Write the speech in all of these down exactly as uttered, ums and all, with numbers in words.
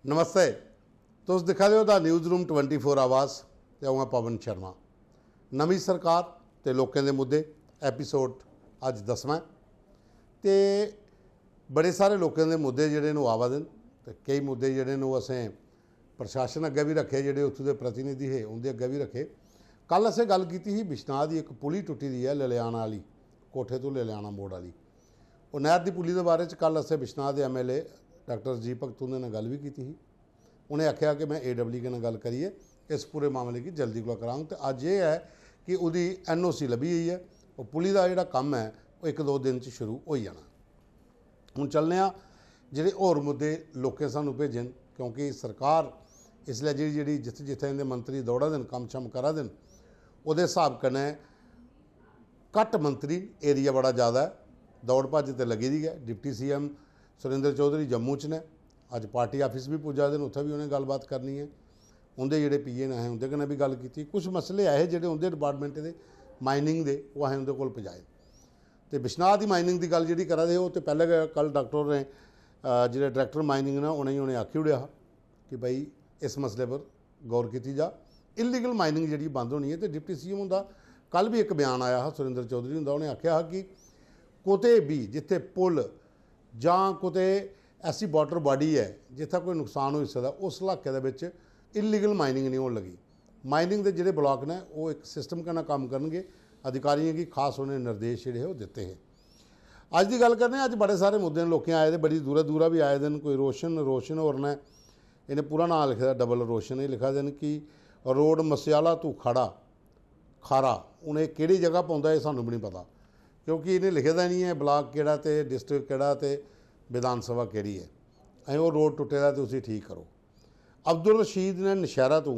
नमस्ते, तुस दिक्खा दे ओ the news room twenty four आवाज़ ते अ'ऊं आं पवन शर्मा। नमीं सरकार ते लोकें दे मुद्दे, एपिसोड अज्ज दसमां ऐ। ते बड़े सारे लोकें दे मुद्दे जेह्ड़े न, ओह् आवा दे न, ते केई मुद्दे जेह्ड़े न, ओह् असें प्रशासन अग्गें बी रक्खे, जेह्ड़े उत्थूं दे प्रतिनिधि हे, उं'दे अग्गें बी रक्खे। कल असें गल्ल कीती ही बिश्नाह दी, इक पुली टुट्टी दी ऐ ललियाना आह्ली, कोठे तों ललियाना मोड़ आह्ली। ओह् नैह्र दी पुली दे बारे च कल असें बिश्नाह दे एम एल ए डाक्टर जी भगत हुंदे नै गल्ल बी कीती ही। उ'नें आखेआ कि में ए डब्ल्यू कन्नै गल्ल करियै इस पूरे मामले गी जल्दी कोला करांग। ते अज्ज एह् ऐ कि ओह्दी एन ओ सी लब्भी गेई ऐ। ओह् पुली दा जेह्ड़ा कम्म ऐ, ओह् इक दो दिन च शुरू होई जाना। हून चलने आं जेह्ड़े होर मुद्दे लोकें सानूं भेजे न, क्योंकि सरकार इसलै जेह्ड़ी, जेह्ड़ी जित्थै, जित्थै इं'दे मंत्री दौड़ा दे न, कम्म शम्म करा दे न, ओह्दे स्हाब कन्नै घट्ट मंत्री, एरिया बड़ा ज़्यादा ऐ, दौड़ भज्ज ते लग्गी दी गै। Deputy C M Surinder Choudhary Jammu च न, अज्ज पार्टी आफिस बी पुज्जा दे न, उत्थै बी उ'नें गल्लबात करनी ऐ। उं'दे जेह्ड़े पी ए न, असें उं'दे कन्नै बी गल्ल कीती। कुछ मसले ऐ हे जेह्ड़े उं'दे डिपार्टमेंट दे, माइनिंग दे, ओह् असें उं'दे कोल पजाए। ते बिश्नाह दी माइनिंग दी गल्ल जेह्ड़ी करा दे हे, ओह् ते पैह्लें गै कल डाक्टर होरें, अ, जेह्ड़े डायरैक्टर माइनिंग न, उ'नेंगी उ'नें आखी ओड़ेआ हा कि भाई, इस मसले पर गौर कीती जा। इलीगल माइनिंग जेह्ड़ी बंद होनी ऐ। ते डिप्टी सी एम हुंदा कल बी इक बयान आया हा सुरेंद्र चौधरी हुंदा, उ'नें आखेआ हा कि कुतै बी जित्थै पुल जां कुतै ऐसी वाटर बाडी ऐ जित्थै कोई नुकसान होई सकदा, उस इलाके दे बिच इलीगल माइनिंग निं होन लगी। माइनिंग दे जेह्ड़े ब्लाक न, ओह् इक सिस्टम कन्नै कम्म करनगे। अधिकारियें गी खास उ'नें निर्देश जेह्ड़े हे, ओह् दित्ते हे। अज्ज दी गल्ल करने आं, अज्ज बड़े सारे मुद्दे न, लोकें आए दे, बड़ी दूरा दूरा बी आए दे न। कोई रोशन, रोशन होर न, इ'नें पूरा नांऽ लिखे दा डबल रोशन, एह् लिखा दे न कि रोड मस्याला तू खड़ा, खारा। हून एह् केह्ड़ी जगह पौंदा, एह् सानूं बी निं पता, क्योंकि इ'नें लिखे दा निं ऐ ब्लाक केह्ड़ा ते डिस्ट्रिक्ट केह्ड़ा ते विधान सभा केह्ड़ी ऐ। अजें ओह् रोड टुट्टे दा ते उसी ठीक करो। अब्दुल रशीद ने नशैह्रा तों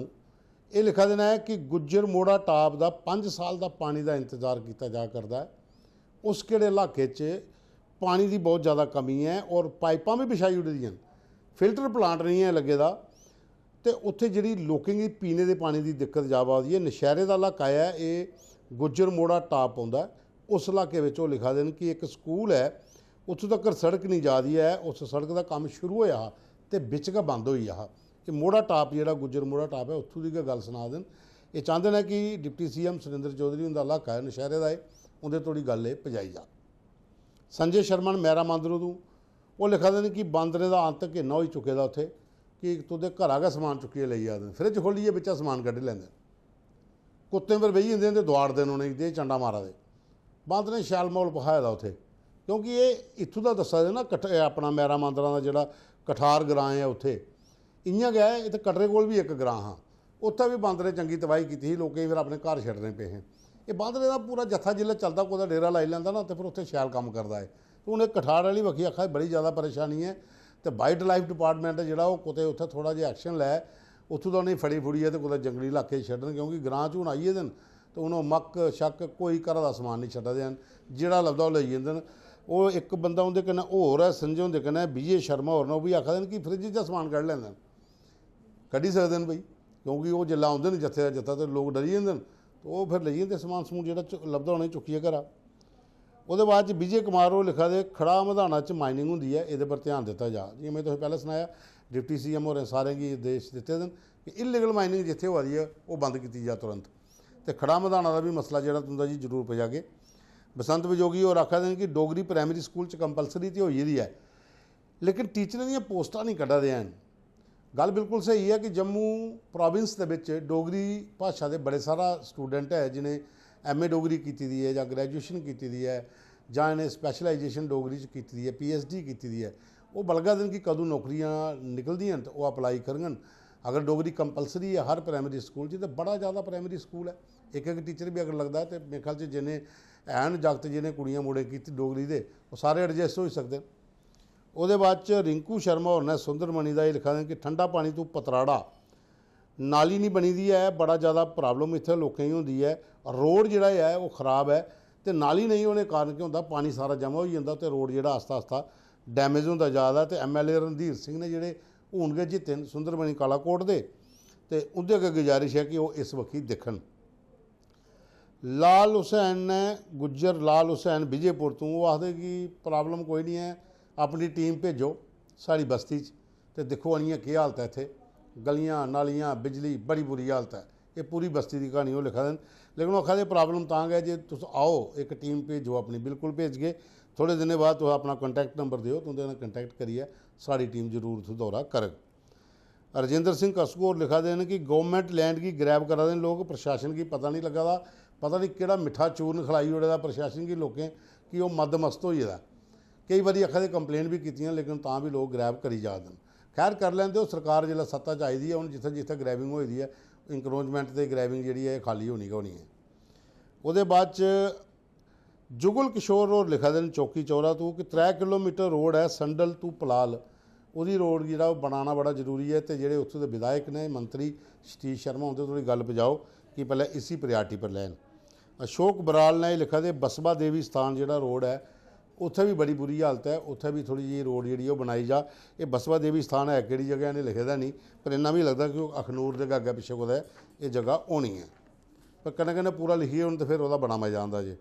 एह् लिखा दे न कि गुज्जर मोड़ा टाप दा पंज साल दा पानी दा इंतजार कीता जा करदा ऐ। उस केह्ड़े इलाके च पानी दी बहुत ज़्यादा कमी ऐ और पाइपां बी बिछाई ओड़ी दियां न, फिल्टर प्लांट निं ऐ लग्गे दा, ते उत्थै जेह्ड़ी लोकें गी पीने दे पानी दी दिक्कत जा आवा दी ऐ। नशैह्रे दा इलाका ऐ एह्, गुज्जर मोड़ा टाप पौंदा ऐ। उस इलाके बिच ओह् लिखा दे न कि इक स्कूल ऐ, उत्थूं तक्कर सड़क निं जा दी ऐ, उस सड़क दा कम्म शुरू होएआ हा ते बिच गै बंद होई गेआ हा। एह् मोड़ा टाप जेह्ड़ा गुज्जर मोड़ा टाप ऐ, उत्थूं दी गै गल्ल सना दे न। एह् चांह्दे न कि deputy C M Surinder Choudhary हुंदा इलाका ऐ, नशैह्रे दा ऐ, उं'दे धोड़ी गल्ल एह् पजाई जा। संजय शर्मा न मैरा मांदरू तों, ओह् लिखा दे न कि बांदरें दा आतंक इन्ना होई चुके दा उत्थै कि तुं'दे घरा गै समान चुक्कियै लेई जा दे न, फ्रिज खोह्लियै बिच्चा समान कड्ढी लैंदे न। कुत्तें पर बेही जंदे न ते दोआड़दे न उ'नेंगी, ते चंडा मारा दे। बांदरें शैल म्हौल भखाए दा उत्थै, क्योंकि एह् इत्थूं दा दस्सा दे ना, कठ-, एह् अपना मैरा मांदरा दा जेह्ड़ा कठार ग्रांऽ ऐ उत्थै, इ'यां गै इत्थै कटरे कोल बी इक ग्रांऽ हा, उत्थै बी बांदरें चंगी तबाही कीती ही, लोकें गी फिर अपने घर छड्डने पे हे। एह् बांदरें दा पूरा जत्था जिसलै चलदा, कुतै डेरा लाई लैंदा ना, ते फिर उत्थै शैल कम्म करदा ऐ। ते हून एह् कठार आह्ली बक्खी आखा दे बड़ी जैदा परेशानी ऐ, ते वाइल्ड लाइफ डिपार्टमेंट जेह्ड़ा, ओह् कुतै उत्थै थोह्ड़ा जेहा एक्शन लै, उत्थूं दा उ'नेंगी फड़ी फुड़ियै ते कुतै जंगली इलाके च छड्डन, क्योंकि ग्रांऽ च हून आई गेदे न, ते हून ओह् मक्क शक्क कोई घरा दा समान निं छड्डा दे हैन, जेह्ड़ा लभदा ओह् लेई जंदे न। ओह् इक बंदा उं'दे कन्नै होर ऐ, संजय हुंदे कन्नै, विजय शर्मा होर न, ओह् बी आखा दे न कि फ्रिज चा समान कड्ढी लैंदे न। कड्ढी सकदे न भाई, क्योंकि ओह् जिसलै औंदे न जत्थे दा जत्था ते लोक डरी जंदे न, ते ओह् फिर लेई जंदे समान समून जेह्ड़ा चु-, लभदा उ'नेंगी चुक्कियै घरा। ओह्दे बाद च विजय कुमार होर लिखा दे, खड़ा मधाना च माइनिंग होंदी ऐ, एह्दे पर ध्यान दित्ता जा। जि'यां में तुसें पैह्लें सनाया, डिप्टी सी एम होरें सारें गी निर्देश दित्ते दे न कि इलीगल माइनिंग जित्थै होआ दी ऐ, ओह् बंद कीती जा तुरंत। ते खड़ा मधाना दा बी मसला जेह्ड़ा तुं'दा जी जरूर पजागे। बसंत बजोगी होर आखा दे न कि डोगरी प्राइमरी स्कूल च कंपलसरी ते होई गेदी ऐ, लेकिन टीचरें दियां पोस्टां निं कड्ढा दे हैन। गल्ल बिल्कुल स्हेई ऐ कि जम्मू प्रोविंस दे बिच डोगरी भाशा दे बड़े सारा स्टूडेंट ऐ जि'नें एम ए डोगरी कीती दी ऐ जां ग्रेजुएशन कीती दी ऐ जां इ'नें स्पैशलाइजेशन डोगरी च कीती दी ऐ, पी एच डी कीती दी ऐ। ओह् बलगा दे न कि कदूं नौकरियां निकलदियां न ते ओह् अप्लाई करङन। अगर डोगरी कंपलसरी ऐ हर प्राइमरी स्कूल च, ते बड़ा जैदा प्राइमरी स्कूल ऐ, इक इक टीचर बी अगर लगदा ऐ, ते मेरे ख्याल च जिन्ने हैन जागत, जि'नें कुड़ियां मुड़े कीती डोगरी दे, ओह् सारे एडजस्ट होई सकदे न। ओह्दे बाद च रिंकू शर्मा होर ने सुंदरमणि दा एह् लिखा दे कि ठंडा पानी तू पतराड़ा, नाली निं बनी दी ऐ, बड़ा जैदा प्रॉब्लम इत्थै लोकें गी होंदी ऐ। रोड जेह्ड़ा ऐ, ओह् खराब ऐ, ते नाली नेईं होने कारण केह् होंदा, पानी सारा जमा होई जंदा ते रोड जेह्ड़ा आस्ता आस्ता डैमेज होंदा जा दा। ते M L A Randhir Singh ने, जेह्ड़े हून गै जित्ते न सुंदरमणि कालाकोट दे, ते उं'दे अग्गें गुजारिश ऐ कि ओह् इस बक्खी दिक्खन। लाल हुसैन ने, गुज्जर लाल हुसैन विजयपुर तों, ओह् आखदे कि प्रॉब्लम कोई निं ऐ, अपनी टीम भेजो साढ़ी बस्ती च, ते दिक्खो आनियै केह् हालत ऐ इत्थै, गलियां, नालियां, बिजली, बड़ी बुरी हालत ऐ। एह् पूरी बस्ती दी क्हानी ओह् लिखा दे न। लेकिन ओह् आखा दे, "प्रॉब्लम तां गै जे तुस आओ, इक टीम भेजो अपनी।" बिल्कुल भेजगे। थोह्ड़े दिनें बाद तुस अपना contact number देओ, तुं'दे कन्नै contact करियै साढ़ी टीम जरूर उत्थै दौरा करग। राजेंद्र सिंह कसकू होर लिखा दे न कि गवर्नमेंट लैंड गी ग्रैब करा दे न लोक, प्रशासन गी पता निं लग्गा दा, पता निं केह्ड़ा मिट्ठा चूर्ण खलाई ओड़े दा प्रशासन गी लोकें, कि ओह् मदमस्त होई गेदा। केई बारी आखा दे, कंप्लेंट बी कीतियां, लेकिन तां बी लोक ग्रैब करी जा दे न। खैर, कर लैंदे, ओह् सरकार जिसलै सत्ता च आई दी ऐ, हून जित्थै जित्थै ग्रैबिंग होई दी ऐ, इंक्रोचमेंट ते ग्रैबिंग जेह्ड़ी ऐ, एह् खाल्ली होनी गै होनी ऐ। ओह्दे बाद च जुगल किशोर होर लिखा दे न चौकी चौरा तू कि त्रै किलोमीटर रोड ऐ संडल तू पलाल, ओह्दी रोड जेह्ड़ा ओह् बनाना बड़ा जरूरी ऐ। ते जेह्ड़े उत्थूं दे विधायक ने, मंत्री सतीश शर्मा, उं'दे धोड़ी गल्ल पजाओ कि पैह्लें इसी प्रायोरिटी पर लैन। अशोक बराल ने एह् लिखा दे बसवा देवी स्थान जेह्ड़ा रोड ऐ, उत्थै बी बड़ी बुरी हालत ऐ, उत्थै बी थोह्ड़ी जेही रोड जेह्ड़ी ओह् बनाई जा। एह् बसवा देवी स्थान है केह्ड़ी जगह, इ'नें लिखे दा निं, पर इन्ना मिगी लगदा कि ओह् अखनूर दे गै अग्गें पिच्छें कुतै एह् जगह होनी ऐ। पर कन्नै कन्नै पूरा लिखियै हून ते फिर ओह्दा बड़ा मजा आंदा जे।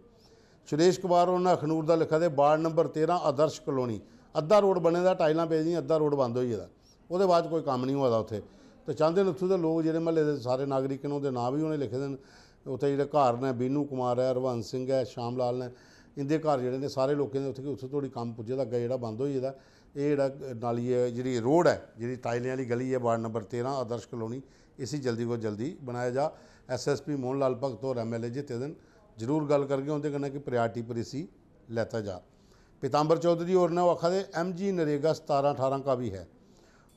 सुरेश कुमार होर अखनूर दा लिखा दे, वार्ड नंबर तेरां आदर्श कलोनी, अद्धा रोड बने दा, टाइलां पेदियां, अद्धा रोड बंद होई गेदा, ओह्दे बाद कोई कम्म निं होआ दा उत्थै। ते चांह्दे न उत्थूं दे लोक जेह्ड़े म्हल्ले दे सारे नागरिक न, उं'दे नांऽ बी उ'नें लिखे दे न। उत्थै जेह्ड़े घर न, बीनू कुमार ऐ, हरवंस सिंह ऐ, श्याम लाल न, इं'दे घर जेह्ड़े ने सारे लोकें दे उत्थै, उत्थै धोड़ी कम्म पुज्जे दा, अग्गें जेह्ड़ा बंद होई गेदा। एह् जेह्ड़ा नाली ऐ, जेह्ड़ी रोड ऐ, जेह्ड़ी टाइलें आह्ली गली ऐ, वार्ड नंबर तेरां आदर्श कलोनी, इसी जल्दी कोला जल्दी बनाया जा। एसएसपी मोहन लाल भगत होर एमएलए जित्ते दे न, जरूर गल्ल करगे उं'दे कन्नै कि प्रायोरिटी पर इसी लैता जा। पीताम्बर चौधरी होर ने ओह् आखा दे, "एमजी नरेगा सतारां अठारां का भी है।"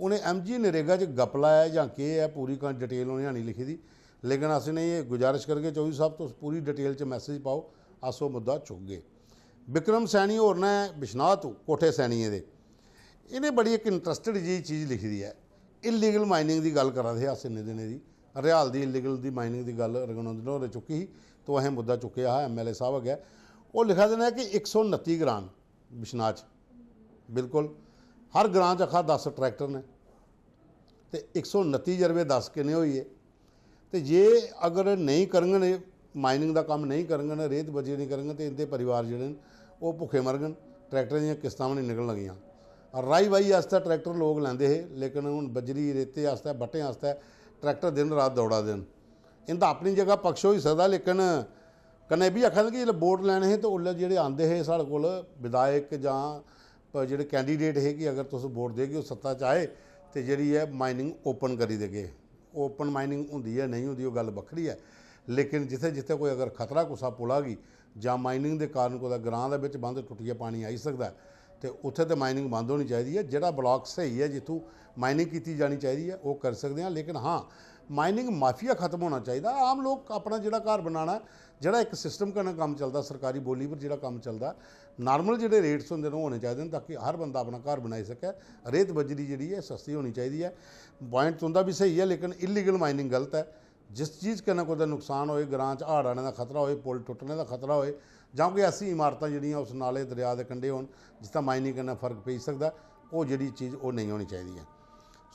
उ'नें एमजी नरेगा च गपला ऐ जां केह् ऐ, पूरी डिटेल उ'नें हैनी लिखी दी, लेकिन अस इ'नेंगी गुजारिश करगे, चौधरी साहब, तुस पूरी डिटेल च मैसेज पाओ, अस ओह् मुद्दा चुकगे। विक्रम सैनी होर ने बिश्नाह तू कोठे सैनियें दे, इ'नें बड़ी इक इंटरस्टिड जी चीज लिखी दी ऐ। इलीगल माइनिंग दी गल्ल करा दे हे अस इन्ने दिनें दी, रिहाल दी इलीगल दी माइनिंग दी गल्ल रघुनंदन होरें चुक्की ही, तो असें मुद्दा चुक्केआ हा एमएलए साहब अग्गै। ओह् लिखा दे न कि इक सौ उनत्ती ग्रां न बिश्नाह च, बिल्कुल हर ग्रां च आखा दस ट्रैक्टर न, ते इक सौ उनत्ती जरबे दस किन्ने होई गे? ते जे अगर नेईं करङन, एह् माइनिंग दा कम्म नेईं करङन, रेत बज्जरी नेईं करङन, ते इं'दे परिवार जेह्ड़े न, ओह् भुक्खे मरङन। ट्रैक्टरें दियां किस्तां बी नेईं निकलन लगियां। राही बाही आस्तै ट्रैक्टर लोक लैंदे हे, लेकिन हून बज्जरी, रेते आस्तै, बट्टें आस्तै ट्रैक्टर दिन रात दौड़ा दे न। इं'दा अपनी जगह पक्ष होई सकदा, लेकिन कन्नै एह् बी आखा दे कि जिसलै वोट लैने हे, ते उसलै जेह्ड़े आंदे हे साढ़े कोल विधायक जां प-, जेह्ड़े कैंडीडेट हे, कि अगर तुस वोट देगे, ओह् सत्ता च आए, ते जेह्ड़ी ऐ माइनिंग ओपन करी देगे। ओपन माइनिंग होंदी ऐ, नेईं होंदी, ओह् गल्ल बक्खरी ऐ। लेकिन जित्थै जित्थै कोई अगर खतरा कुसै पुला गी, जां माइनिंग दे कारण कुतै ग्रां दे बिच बंद टुट्टियै पानी आई सकदा ऐ, ते उत्थै ते माइनिंग बंद होनी चाहिदी ऐ। जेह्ड़ा ब्लाक स्हेई ऐ, जित्थूं माइनिंग कीती जानी चाहिदी ऐ, ओह् करी सकदे आं। लेकिन हां, माइनिंग माफिया खत्म होना चाहिदा। आम लोक अपना जेह्ड़ा घर बनाना ऐ, जेह्ड़ा इक सिस्टम कन्नै कम्म चलदा, सरकारी बोली पर जेह्ड़ा कम्म चलदा, नार्मल जेह्ड़े रेट्स होंदे न, ओह् होने चाहिदे न, ताकि हर बंदा अपना घर बनाई सकै। रेत बज्जरी जेह्ड़ी ऐ, सस्ती होनी चाहिदी ऐ। प्वाइंट तुं'दा बी स्हेई ऐ, लेकिन इलीगल माइनिंग गलत ऐ। जिस चीज कन्नै कुतै नुकसान होए, ग्रां च हाड़ आने दा खतरा होए, पुल टुट्टने दा खतरा होए, जां कोई ऐसी इमारतां जेह्ड़ियां उस नाले दरेआ दे कंढे होन, जित्थै माइनिंग कन्नै फर्क पेई सकदा, ओह् जेह्ड़ी चीज, ओह् नेईं होनी चाहिदी ऐ।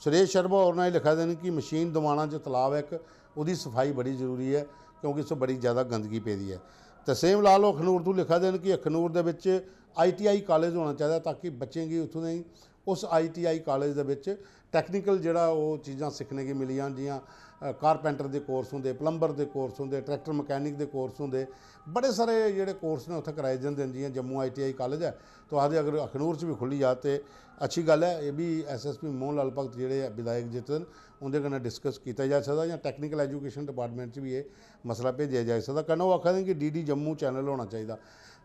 सुरेश शर्मा होर ने एह् लिखा दे न कि मशीन दमाना च तलाऽ ऐ इक, ओह्दी सफाई बड़ी जरूरी ऐ, क्योंकि इस बड़ी ज्यादा गंदगी पेदी ऐ। ते सेम लाल होर अखनूर तू लिखा दे न कि अखनूर दे बिच आईटीआई कालेज होना चाहिदा, ताकि बच्चें गी उत्थूं दे उस आईटीआई कालेज दे बिच टैक्नीकल जेह्ड़ा ओह् चीजां सिक्खने गी मिली जान, जि'यां, अ, कारपेंटर दे कोर्स होंदे, प्लम्बर दे कोर्स होंदे, ट्रैक्टर मकैनिक दे कोर्स होंदे, बड़े सारे जेह्ड़े कोर्स न उत्थै कराए जंदे न। जि'यां जम्मू आईटीआई कालेज ऐ, तो आखदे अगर अखनूर च बी खु'ल्ली जा ते अच्छी गल्ल ऐ। एह् बी एसएसपी मोहन लाल भगत जेह्ड़े विधायक जित्ते दे न, उं'दे कन्नै डिस्कस कीता जाई सकदा, जां टैक्नीकल एजुकेशन डिपार्टमेंट च बी एह् मसला भेजेआ जाई सकदा। कन्नै ओह् आखा दे न कि डीडी जम्मू चैनल होना चाहिदा।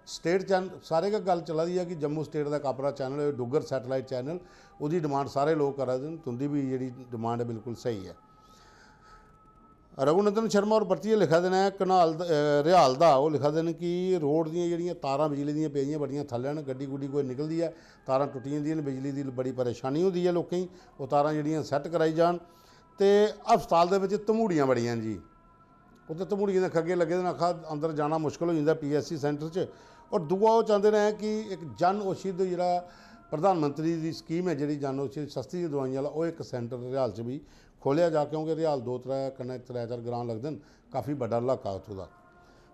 स्टेट चैनल, सारे गै गल्ल चला दी ऐ कि जम्मू स्टेट दा इक अपना चैनल होए, डुग्गर सैटेलाइट चैनल, ओह्दी डिमांड सारे लोक करा दे न, तुं'दी बी जेह्ड़ी डिमांड ऐ बिल्कुल स्हेई ऐ। रघुनंदन शर्मा होर परतियै लिखा दे न, कनाल दा, अ, रिहाल दा, ओह् लिखा दे न कि रोड दियां जेह्ड़ियां तारां बिजली दियां पेदियां बड़ियां थल्लै न, गड्डी गुड्डी कोई निकलदी ऐ, तारां टुट्टी जंदियां न बिजली दी, बड़ी परेशानी होंदी ऐ लोकें गी, ओह् तारां जेह्ड़ियां सैट्ट कराई जान। ते हस्पताल दे बिच धमूड़ियां बड़ियां न जी, उत्थै धमूड़ियें दे खग्गे लग्गे दे न, आखा अंदर जाना मुश्कल होई जंदा पीएससी सेंटर च। और दूआ ओह् चांह्दे न कि इक जन औषध जेह्ड़ा प्रधानमंत्री दी स्कीम ऐ, जेह्ड़ी जन औषध सस्ती दवाइयां आह्ला, ओह् इक सेंटर रिहाल च बी खोह्लेआ जा, क्योंकि रिहाल दो त्रै कन्नै त्रै चार ग्रां लगदे न, काफी बड्डा इलाका उत्थूं दा।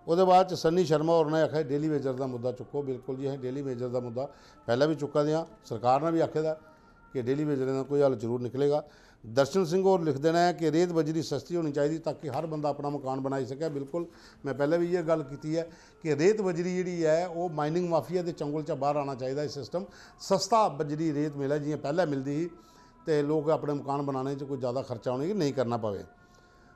ओह्दे बाद च सन्नी शर्मा होर ने आखेआ डेली वेजर दा मुद्दा चुक्को। बिल्कुल जी, असें डेली वेजर दा मुद्दा पैह्लें बी चुक्का दे आं, सरकार ने बी आखे दा ऐ। कि डेली वेजरें दा कोई हल जरूर निकलेगा। दर्शन सिंह होर लिखदे न कि रेत बजरी सस्ती होनी चाहिदी ताकि हर बंदा अपना मकान बनाई सकै। बिल्कुल, में पैह्लें बी इ'यै गल्ल कीती ऐ कि रेत बजरी जेह्ड़ी ऐ, ओह् माइनिंग माफिया दे चंगुल चा बाह्र आना चाहिदा। एह् सिस्टम सस्ता बजरी रेत मिलै, जि'यां पैह्लें मिलदी ही, ते लोक अपने मकान बनाने च कोई ज़्यादा खर्चा उ'नेंगी नेईं करना पवै।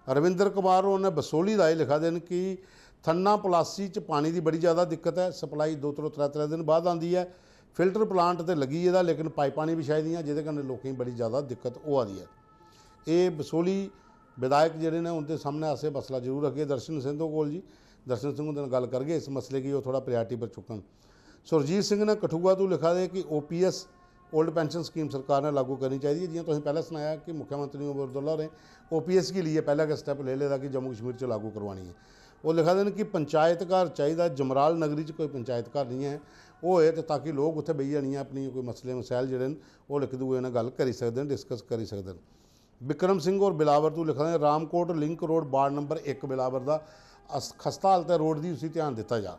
रविंदर कुमार होर ने बसोली दा एह् लिखा दे न कि थन्ना पलासी च पानी दी बड़ी ज़्यादा दिक्कत ऐ, सप्लाई दो त्रो त्रै त्रै दिन बाद आंदी ऐ। फिल्टर प्लांट ते लग्गी गेदा, लेकिन पाइपां निं बिछाई दियां, जेह्दे कन्नै लोकें गी बड़ी ज़्यादा दिक्कत होआ दी ऐ। एह् बसोली विधायक जेह्ड़े न, उं'दे सामनै अस एह् मसला जरूर रखगे दर्शन सिंह कोल जी। दर्शन सिंह हुंदे नै गल्ल करगे इस मसले गी, ओह् थोह्ड़ा प्रायोरिटी पर चुक्कन। सुरजीत सिंह ने कठुआ तों लिखा दे कि ओपीएस, ओल्ड पेंशन स्कीम, सरकार ने लागू करनी चाहिदी ऐ। जि'यां तुसें पैह्लें सनाया कि मुख्यमंत्री अबोर अब्दुल्ला होरें ओपीएस गी लेइयै पैह्लें गै स्टैप लेई लेदा कि जम्मू कश्मीर च लागू करवानी ऐ। ओह् लिखा दे न कि पंचायत घर चाहिदा, जमराल नगरी च कोई पंचायत घर निं ऐ, ओह् होए ते ताकि लोक उत्थै बेही जानियै अपनी कोई मसले मसैल जेह्ड़े न, ओह् इक दूए कन्नै गल्ल करी सकदे न, डिस्कस करी सकदे न। बिक्रम सिंह होर बिलावर तों लिखा दे, Ramkot link road, ward number इक बिलावर दा अस-, खस्ता हालत ऐ रोड दी, उसी ध्यान दित्ता जा।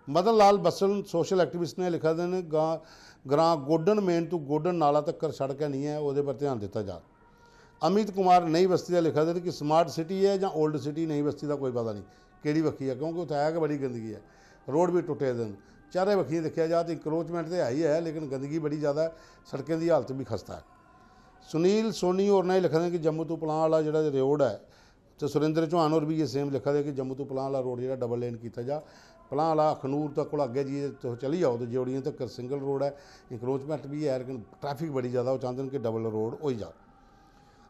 मदन लाल बस्सल सोशल एक्टिविस्ट ने लिखा दे न, गां-, ग्रां गोडन मेन तों गोडन नाला तक्कर सड़क ऐ निं ऐ, ओह्दे पर ध्यान दित्ता जा। अमित कुमार नई बस्ती दा लिखा दे न कि स्मार्ट सिटी ऐ जां ओल्ड सिटी नई बस्ती दा कोई पता निं केह्ड़ी बक्खी ऐ, क्योंकि उत्थै है गै बड़ी गंदगी ऐ, रोड बी टुट्टे दे न। चारै बक्खियें दिक्खेआ जा ते इंक्रोचमेंट ते है ही ऐ, लेकिन गंदगी बड़ी ज़्यादा ऐ, सड़कें दी हालत बी खस्ता ऐ। सुनील सोनी होर ने एह् लिखे दा कि जम्मू तों पलां आह्ला जेह्ड़ा रोड ऐ, ते सुरेंद्र चौहान होर बी एह् सेम लिखा दे कि जम्मू तों पलां आह्ला रोड जेह्ड़ा डबल लेन कीता जा, पलां आह्ला अखनूर तक कोला अग्गें जाइयै तुस चली जाओ ते ज्योड़ियें तक्कर सिंगल रोड ऐ, इंक्रोचमेंट बी ऐ, लेकिन ट्रैफिक बड़ी ज़्यादा, ओह् चांह्दे न कि डबल रोड होई जा।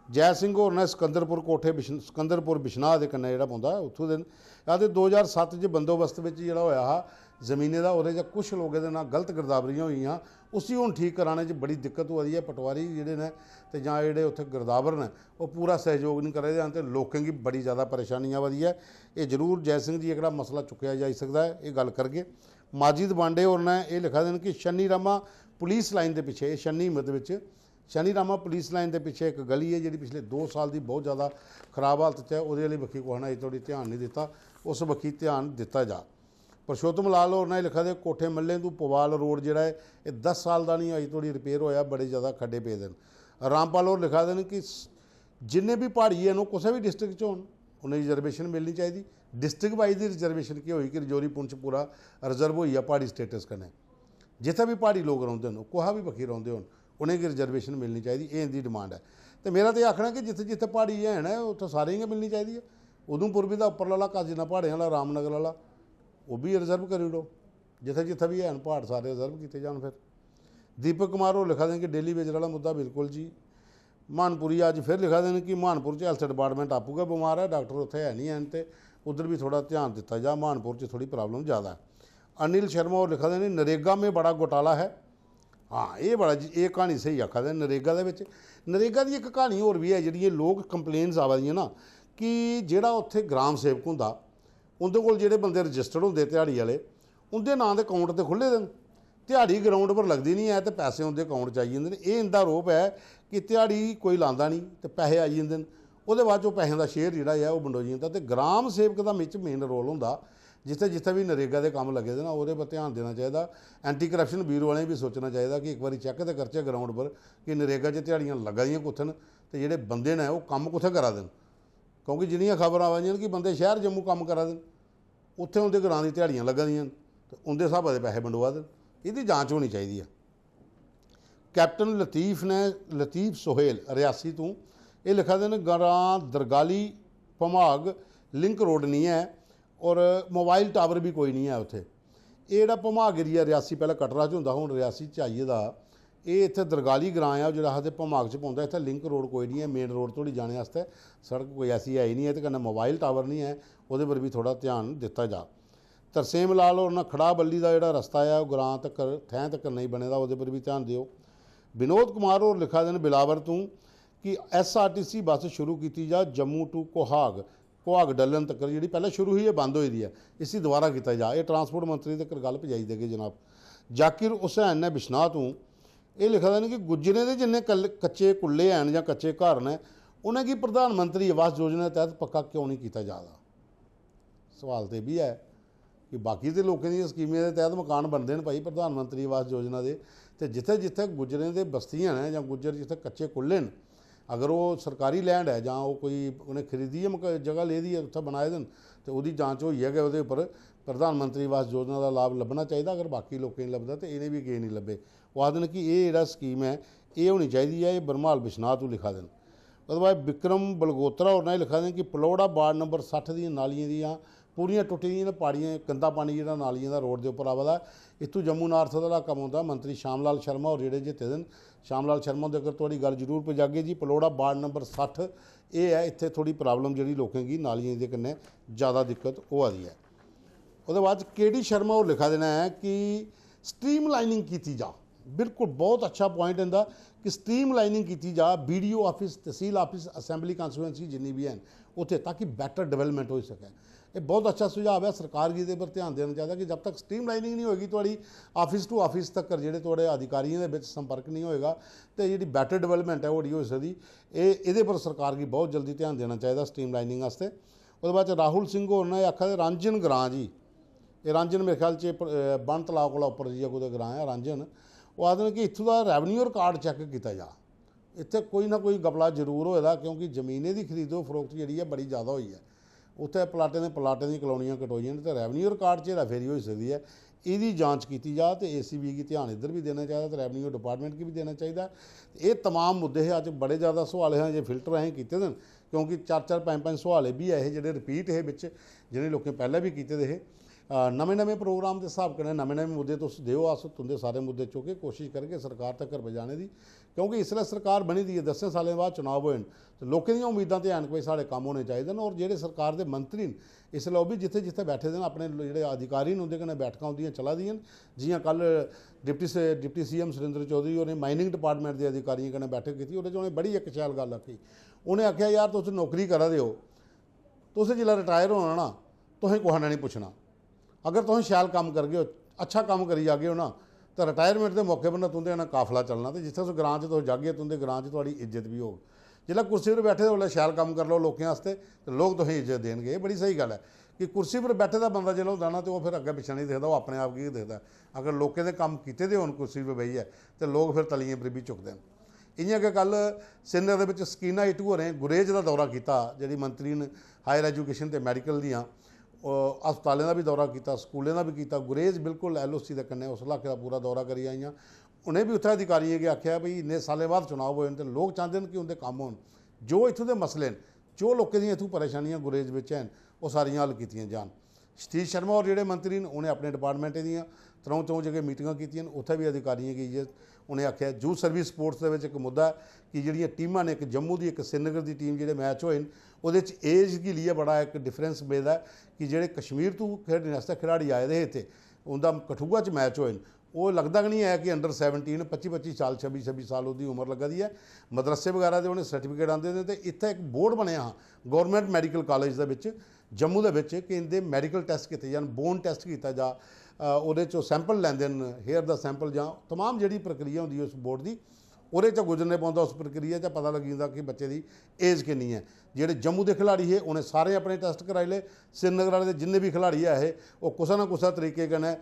जै सिंह होर ने सिकंदरपुर कोठे बिशन-, सिकंदरपुर बिश्नाह दे कन्नै जेह्ड़ा पौंदा ऐ, उत्थूं दे न। आखदे दो ज्हार सत्त च बंदोबस्त बिच जेह्ड़ा होएआ हा जमीनें दा, ओह्दे च कुछ लोकें दे नां गलत गिरदावरियां होई गेइयां, उसी हून ठीक कराने च बड़ी दिक्कत होआ दी ऐ। पटवारी जेह्ड़े न ते जां जेह्ड़े उत्थै गिरदावर न, ओह् पूरा सैह्जोग निं करा दे हैन ते लोकें गी बड़ी जैदा परेशानी आवा दी ऐ। एह् जरूर जै सिंह जी एह्कड़ा मसला चुक्केआ जाई सकदा ऐ, एह् गल्ल करगे। माजिद बांडे होर न, एह् लिखा दे न कि शनि रामा पुलिस लाइन दे पिच्छे, एह् शनि हिम्मत बिच, शनि रामा पुलिस लाइन दे पिच्छे इक गली ऐ जेह्ड़ी पिछले दो साल दी बहुत जैदा खराब हालत च ऐ, ओह्दे आह्ली बक्खी कुसै ने अजें धोड़ी ध्यान निं दित्ता, उस बक्खी ध्यान दित्ता जा। परशोत्तम लाल होर ने लिखा दे, कोठे मल्लें तों पवाल रोड जेह्ड़ा ऐ, एह् दस साल दा निं अजें धोड़ी रिपेयर होआ, बड़े जैदा खड्डे पेदे न। रामपाल होर लिखा दे न कि स-, जिन्ने बी प्हाड़ी हैन, ओह् कुसै बी डिस्ट्रिक्ट च होन, उ'नेंगी रिजर्वेशन मिलनी चाहिदी। डिस्ट्रिक्ट वाइज दी रिजर्वेशन केह् होई कि रजौरी पुंछ पूरा रिजर्व होई गेआ प्हाड़ी स्टेटस कन्नै। जित्थै बी प्हाड़ी लोक रौंह्दे न, ओह् कुसै बी बक्खी रौंह्दे होन, उ'नेंगी रिजर्वेशन मिलनी चाहिदी, एह् इं'दी डिमांड ऐ। ते मेरा ते एह् आखना कि जित्थै जित्थै प्हाड़ी हैन, उत्थै सारें गी गै मिलनी चाहिदी ऐ। उधमपुर बी तां उप्परला इलाका जिन्ना प्हाड़ें आह्ला, रामनगर आह्ला, ओह् बी रिजर्व करी ओड़ो। जित्थै जित्थै बी हैन प्हाड़, सारे रिजर्व कीते जान। फिर दीपक कुमार होर लिखा दे न कि डेली वेजर आह्ला मुद्दा, बिल्कुल जी। म्हानपुरी अज्ज फिर लिखा दे न कि म्हानपुर च हेल्थ डिपार्टमेंट आपूं गै बमार ऐ, डाक्टर उत्थै है निं हैन ते उद्धर बी थोह्ड़ा ध्यान दित्ता जा, म्हानपुर च थोह्ड़ी प्राब्लम जैदा ऐ। अनिल शर्मा होर लिखा दे न, नरेगा में बड़ा घोटाला है। हां, एह् बड़ा जी, एह् क्हानी स्हेई आखा दे न। नरेगा दे बिच, नरेगा दी इक क्हानी होर बी ऐ, जेह्ड़ियां लोक कंप्लेन्स आवा दियां ना, कि जेह्ड़ा उत्थै ग्राम सेवक होंदा, उं'दे कोल जेह्ड़े बंदे रजिस्टर्ड होंदे ध्याड़ी आह्ले, उं'दे नांऽ दे अकाउंट ते खु'ल्ले दे न, ध्याड़ी ग्राउंड पर लगदी निं ऐ ते पैसे उं'दे अकाउंट च आई जंदे न। एह् इं'दा आरोप ऐ कि ध्याड़ी कोई लांदा निं ते पैसे आई जंदे न, ओह्दे बाद च ओह् पैसें दा शेयर जेह्ड़ा ऐ, ओह् बंडोई जंदा। ते ग्राम सेवक दा बिच मेन रोल होंदा, जित्थै जित्थै बी नरेगा दे कम्म लग्गे दे न, ओह्दे पर ध्यान देना चाहिदा। एंटी करप्शन ब्यूरो आह्लें बी सोचना चाहिदा कि इक बारी चैक ते करचै ग्राउंड पर कि नरेगा च ध्याड़ियां लग्गा दियां कुत्थै न ते जेह्ड़े बंदे न, ओह् कम्म कुत्थै करा दे न। क्योंकि जिन्नियां खबरां आवा दियां न कि बंदे शैह्र जम्मू कम्म करा दे न, उत्थै उं'दे ग्रां दी ध्याड़ियां लग्गा दियां न ते उं'दे स्हाबै दे पैसे बंडोआ दे न। एह्दी जांच होनी चाहिदी ऐ। कैप्टन लतीफ ने, लतीफ सोहेल रियासी तों, एह् लिखा दे न, ग्रां दरगाली भमाग लिंक रोड निं ऐ और मोबाइल टावर बी कोई निं ऐ उत्थै। एह् जेह्ड़ा भमाग एरिया रियासी पैह्लें कटरा च होंदा हा, हून रियासी च आई गेदा। एह् इत्थै दरगाली ग्रां ऐ, ओह् जेह्ड़ा आखदे भमाग च पौंदा। इत्थै लिंक रोड कोई निं ऐ, मेन रोड धोड़ी जाने आस्तै सड़क कोई ऐसी है ही निं ऐ ते कन्नै मोबाइल टावर निं ऐ, ओह्दे पर बी थोह्ड़ा ध्यान दित्ता जा। तरसेम लाल होर न, खड़ा बल्ली दा जेह्ड़ा रस्ता ऐ, ओह् ग्रां तक्कर, थैं तक्कर नेईं बने दा, ओह्दे पर बी ध्यान देओ। विनोद कुमार होर लिखा दे न बिलावर तों कि एसआरटीसी बस शुरू कीती जा जम्मू टू कोहाग, कोहाग डलन तक्कर, जेह्ड़ी पैह्लें शुरू ही, एह् बंद होई दी ऐ, इसी दोबारा कीता जा। एह् ट्रांसपोर्ट मंत्री तक्कर गल्ल पजाई देगे जनाब। जाकिर हुसैन ने बिश्नाह तों एह् लिखे दा न कि गुज्जरें दे जिन्ने कल-, कच्चे कुल्ले हैन जां कच्चे घर न, उ'नेंगी प्रधानमंत्री आवास योजना दे तैह्त पक्का क्यों नेईं कीता जा दा? सवाल ते एह् बी ऐ। कि बाकी ते लोकें दियें स्कीमें दे तैह्त मकान बनदे न भाई, प्रधानमंत्री आवास योजना दे, ते जित्थै जित्थै गुज्जरें दे बस्तियां न जां गुज्जर जित्थै कच्चे कुल्ले न, अगर ओह् सरकारी लैंड ऐ जां ओह् कोई उ'नें खरीदियै मक-, जगह लेदी ऐ, उत्थै बनाए दे न, ते ओह्दी जांच होइयै गै ओह्दे उप्पर प्रधानमंत्री आवास योजना दा लाभ लब्भना चाहिदा। अगर बाकी लोकें गी लभदा ते इ'नें बी की निं लब्भे? ओह् आखदे न कि एह् जेह्ड़ा स्कीम ऐ, एह् होनी चाहिदी ऐ, एह् बरमाल बिश्नाह् तू लिखा दे न। ओह्दे बाद विक्रम बलगोत्रा होर ने लिखा दे न कि पलौड़ा वार्ड नंबर सट्ठ दियां नालियें दियां पूरियां टुट्टी दियां न, पाड़ियां, गंदा पानी जेह्ड़ा नालियें दा रोड दे उप्पर आवा दा। इत्थूं जम्मू नार्थ दा इलाका पौंदा, मंत्री श्याम लाल शर्मा होर जेह्ड़े जित्ते दे न, श्याम लाल शर्मा हुंदे अगर थुआढ़ी गल्ल जरूर पजागे जी, पलौड़ा वार्ड नंबर सट्ठ एह् ऐ, इत्थै थोह्ड़ी प्रॉब्लम जेह्ड़ी लोकें गी नालियें दे कन्नै ज़्यादा दिक्कत होआ दी ऐ। ओह्दे बाद के डी शर्मा होर लिखा दे न कि स्ट्रीमलाइनिंग कीती जा। बिल्कुल बहुत अच्छा पॉइंट इंदा कि स्ट्रीमलाइनिंग कीती जा, बी डी ओ आफिस, तहसील आफिस, असेंबली कॉन्स्टिट्यूएंसी जिन्नी बी हैन उत्थै, ताकि बैटर डेवलपमेंट होई सकै। एह् बहुत अच्छा सुझाव ऐ, सरकार गी एह्दे पर ध्यान देना चाहिदा कि जब तक स्ट्रीमलाइनिंग नहीं होएगी, थुआढ़ी आफिस टू आफिस तक जेह्ड़े थुआढ़े अधिकारियें दे बिच संपर्क नहीं होएगा, ते जेह्ड़ी बैटर डेवलपमेंट ऐ ओह् नहीं होई सकदी। एह्, एह्दे पर सरकार गी बहुत जल्दी ध्यान देना चाहिदा स्ट्रीमलाइनिंग आस्तै। ओह्दे बाद च राहुल सिंह होर ने आखा दे रांझन ग्रांऽ जी, एह् रांझन मेरे ख्याल च प-, अ, बन तलाऽ कोला उप्पर जाइयै कुतै ग्रांऽ ऐ रांझन। ओह् आखदे न कि इत्थूं दा रेवेन्यू रिकार्ड चैक कीता जा। इत्थै कोई ना कोई गपला जरूर होए दा, क्योंकि जमीनें दी खरीदो फरोख्त जेह्ड़ी ऐ बड़ी ज़्यादा होई ऐ। उत्थै प्लाटें दे प्लाटें दियां कलोनियां कटोइयां न ते रेवेन्यू रिकार्ड च हेराफेरी होई सकदी ऐ। एह्दी जांच कीती जा ते ए सी बी गी ध्यान इद्धर बी देना चाहिदा ते रेवेन्यू डिपार्टमेंट गी बी देना चाहिदा। एह् तमाम मुद्दे हे, अज्ज बड़े ज़्यादा सोआल हे, अजें फिल्टर असें कीते दे न, क्योंकि चार चार पंज पंज सोआल एह् बी ऐ हे जेह्ड़े रिपीट हे बिच्च, जि'नें लोकें पैह्लें बी कीते दे हे। अ, नमें-नमें प्रोग्राम दे स्हाब कन्नै नमें-नमें मुद्दे तुस देओ, अस तुं'दे सारे मुद्दे चुक्कियै कोशश करगे सरकार तगर पजाने दी, क्योंकि इसलै सरकार बनी दी ऐ, दस्सें सालें बाद चुनाव होए न, ते लोकें दियां उम्मीदां ते हैन कि भाई साढ़े कम्म होने चाहिदे न। और जेह्ड़े सरकार दे मंत्री न, इसलै ओह् बी जित्थै-जित्थै बैठे दे न, अपने जेह्ड़े अधिकारी न, उं'दे कन्नै बैठकां उं'दियां चला दियां न। जि'यां कल डिप्टी से-, deputy C M Surinder Choudhary होरें माइनिंग डिपार्टमेंट दे अधिकारियें कन्नै बैठक कीती, ओह्दे च उ'नें बड़ी इक शैल गल्ल आखी। उ'नें आखेआ, "यार, तुस नौकरी करा दे ओ, तुसें जिसलै रिटायर होना ना, तुसें कुसै ने निं पुच्छना। अगर तुस शैल कम्म करगे ओ, अच्छा कम्म करी जागे ओ ना, ते रिटायरमेंट दे मौके पर ना तुं'दे कन्नै काफला चलना, ते जित्थै तुस ग्रां च तुस जागे, तुं'दे ग्रां च थुआढ़ी इज्जत बी होग। जिसलै कुर्सी पर बैठे दे, उसलै शैल कम्म करी लैओ लोकें आस्तै, ते लोक तुसेंगी इज्जत देनगे।" एह् बड़ी स्हेई गल्ल ऐ कि कुर्सी पर बैठे दा बंदा जिसलै होंदा ना, ते ओह् फिर अग्गें पिच्छें नेईं दिखदा, ओह् अपने आप गी गै दिखदा। अगर लोकें दे कम्म कीते दे होन कुर्सी पर बेहियै, ते लोक फिर तलियें पर बी चुकदे न। इ'यां गै कल श्रीनगर दे बिच सकीना इटू होरें गुरेज दा दौरा कीता, जेह्ड़ी मंत्री न हायर एजुकेशन ते मैडिकल दियां। ओह् हस्पतालें दा बी दौरा कीता, स्कूलें दा बी कीता। गुरेज बिल्कुल एल ओ सी दे कन्नै उस इलाके दा पूरा दौरा करी आइयां। उ'नें बी उत्थै अधिकारियें गी आखेआ, "भई, इन्ने सालें बाद चुनाव होए न ते लोक चांह्दे न कि उं'दे कम्म होन। जो इत्थूं दे मसले न, जो लोकें दियां इत्थूं परेशानियां गुरेज बिच हैन, ओह् सारियां हल कीतियां जान।" सतीश शर्मा होर जेह्ड़े मंत्री न, उ'नें अपने डिपार्टमेंटें दियां त्र'ऊं च'ऊं जगह मीटिंगां कीतियां न, उत्थै बी अधिकारियें गी इ'यै उ'नें आखेआ। यूथ सर्विस स्पोर्ट्स दे बिच इक मुद्दा ऐ कि जेह्ड़ियां टीमां न, इक जम्मू दी, इक श्रीनगर दी टीम, जेह्ड़े मैच होए न, ओह्दे च एज गी लेइयै बड़ा इक डिफरेंस पेदा ऐ कि जेह्ड़े कश्मीर तों खेढने आस्तै खिडारी आए दे हे इत्थै, उं'दा कठुआ च मैच होए न, ओह् लगदा गै निं ऐ कि अंडर सैवनटीन पच्ची पच्ची साल, छब्बी छब्बी साल ओह्दी उमर लग्गा दी ऐ। मदरसे बगैरा दे उ'नें सर्टिफिकेट आंदे दे, ते इत्थै इक बोर्ड बनेआ हा गौरमेंट मैडिकल कालेज दे बिच, जम्मू दे बिच, कि इं'दे मैडिकल टैस्ट कीते जान, बोन टैस्ट कीता जा, अ, ओह्दे चों सैंपल लैंदे न, हेयर दा सैंपल जां तमाम जेह्ड़ी प्रक्रिया होंदी ऐ उस बोर्ड दी, ओह्दे चा गुजरने पौंदा। उस प्रक्रिया चा पता लग्गी जंदा कि बच्चे दी एज किन्नी ऐ। जेह्ड़े जम्मू दे खिलाड़ी हे, उ'नें सारें अपने टैस्ट कराई ले। श्रीनगर आह्ले दे जिन्ने बी खिलाड़ी ऐ हे, ओह् कुसै ना कुसै तरीके कन्नै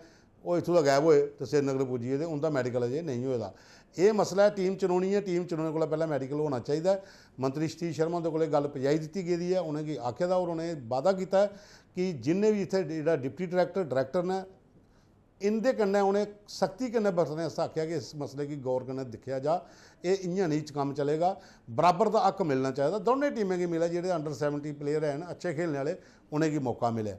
ओह् इत्थूं दा गायब होए ते श्रीनगर पुज्जी गे ते उं'दा मैडिकल अजें नेईं होए दा। एह् मसला ऐ, टीम चुनोनी ऐ, टीम चुनने कोला पैह्लें मैडिकल होना चाहिदा ऐ। मंत्री सतीश शर्मा हुंदे कोल एह् गल्ल पजाई दित्ती गेदी ऐ, उ'नेंगी आखे दा, होर उ'नें बादा कीता ऐ कि जिन्ने बी इत्थै जेह्ड़ा डिप्टी डायरैक्टर, डायरैक्टर न, इं'दे कन्नै उ'नें सख्ती कन्नै बरतने आस्तै आखेआ कि इस मसले गी गौर कन्नै दिक्खेआ जा, एह् इ'यां नेईं कम्म चलेगा, बराबर दा हक्क मिलना चाहिदा, दौनें टीमें गी मिलै, जेह्ड़े अंडर सैवनटीन प्लेयर हैन अच्छे खेलने आह्ले, उ'नेंगी मौका मिलै।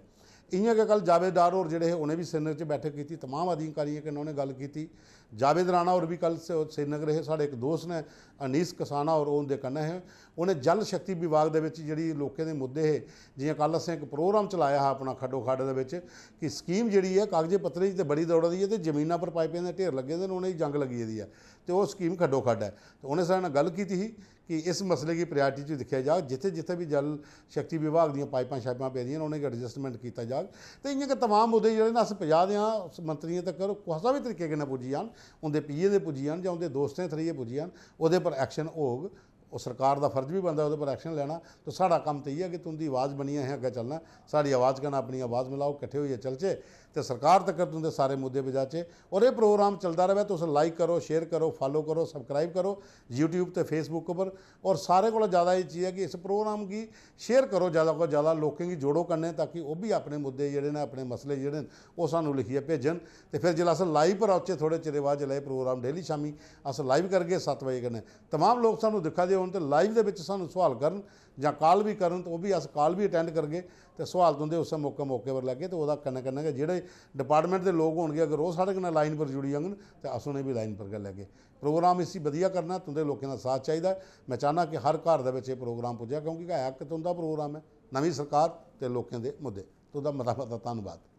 इ'यां गै कल जावेद डार होर जेह्ड़े हे, उ'नें बी श्रीनगर च बैठक कीती, तमाम अधिकारियें कन्नै उ'नें गल्ल कीती। जावेद राणा होर बी कल स-, श्रीनगर हे, साढ़े इक दोस्त न अनीस कसाना होर, ओह् उं'दे कन्नै हे। उ'नें जल शक्ति विभाग दे बिच जेह्ड़ी लोकें दे मुद्दे हे, जि'यां कल असें इक प्रोग्राम चलाया हा अपना खड्डो खड्ड दे बिच, कि स्कीम जेह्ड़ी ऐ कागजे पत्तरें च ते बड़ी दौड़ा दी ऐ ते जमीना पर पाइपें दे ढेर लग्गे दे न, उ'नेंगी जंग लग्गी गेदी ऐ, ते ओह् स्कीम खड्डो खड्ड ऐ। ते उ'नें साढ़े कन्नै गल्ल कीती ही कि इस मसले गी प्रायोरिटी च दिक्खेआ जाग, जित्थै जित्थै बी जल शक्ति विभाग दियां पाइपां शाइपां पेदियां न, उ'नेंगी एडजस्टमेंट कीता जाग। ते इ'यां गै तमाम मुद्दे जेह्ड़े न, अस पजाऽ दे आं मंत्रियें तक्कर, कुसै बी तरीके कन्नै पुज्जी जान, उं'दे पीए दे पुज्जी जान जां उं'दे दोस्तें थ्रू पुज्जी जान, ओह्दे पर एक्शन होग। ओह् सरकार दा फर्ज बी बनदा ओह्दे पर एक्शन लैना। ते साढ़ा कम्म ते इ'यै कि तुं'दी आवाज़ बनियै असें अग्गें चलना। साढ़ी आवाज़ कन्नै अपनी आवाज़ मिलाओ, किट्ठे होइयै चलचै ते सरकार तगर तुं'दे सारे मुद्दे पजाचै। और एह् प्रोग्राम चलदा र'वै। तुस लाइक करो, शेयर करो, फॉलो करो, सब्सक्राइब करो YouTube ते Facebook पर। और सारें कोला ज़्यादा एह् चीज़ ऐ कि इस प्रोग्राम गी शेयर करो, ज़्यादा कोला ज़्यादा लोकें गी जोड़ो कन्नै, ताकि ओह् बी अपने मुद्दे जेह्ड़े न, अपने मसले जेह्ड़े न, ओह् सानूं लिखियै भेजन। ते फिर जिसलै अस लाइव पर औचै, थोह्ड़े चिरे बाद जिसलै एह् प्रोग्राम डेली शामीं अस लाइव करगे सत्त बजे कन्नै, तमाम लोक सानूं दिक्खा दे होन ते लाइव दे बिच सानूं सोआल करन जां कॉल बी करन, ते ओह् बी अस कॉल बी अटैंड करगे ते सोआल तुं'दे उस्सै मौके मौके पर लैगे। ते ओह्दा कन्नै कन्नै गै जेह्ड़े डिपार्टमेंट दे लोक होनगे, अगर ओह् साढ़े कन्नै लाइन पर जुड़ी जाङन ते अस उ'नें बी लाइन पर गै लैगे। प्रोग्राम इसी बधिया करना, तुं'दे लोकें दा साथ चाहिदा। में चाह्न्नां कि हर घर दे बिच एह् प्रोग्राम पुज्जै, क्योंकि है इक तुं'दा प्रोग्राम ऐ, नमीं सरकार ते लोकें दे मुद्दे। तुं'दा मता मता धन्नबाद।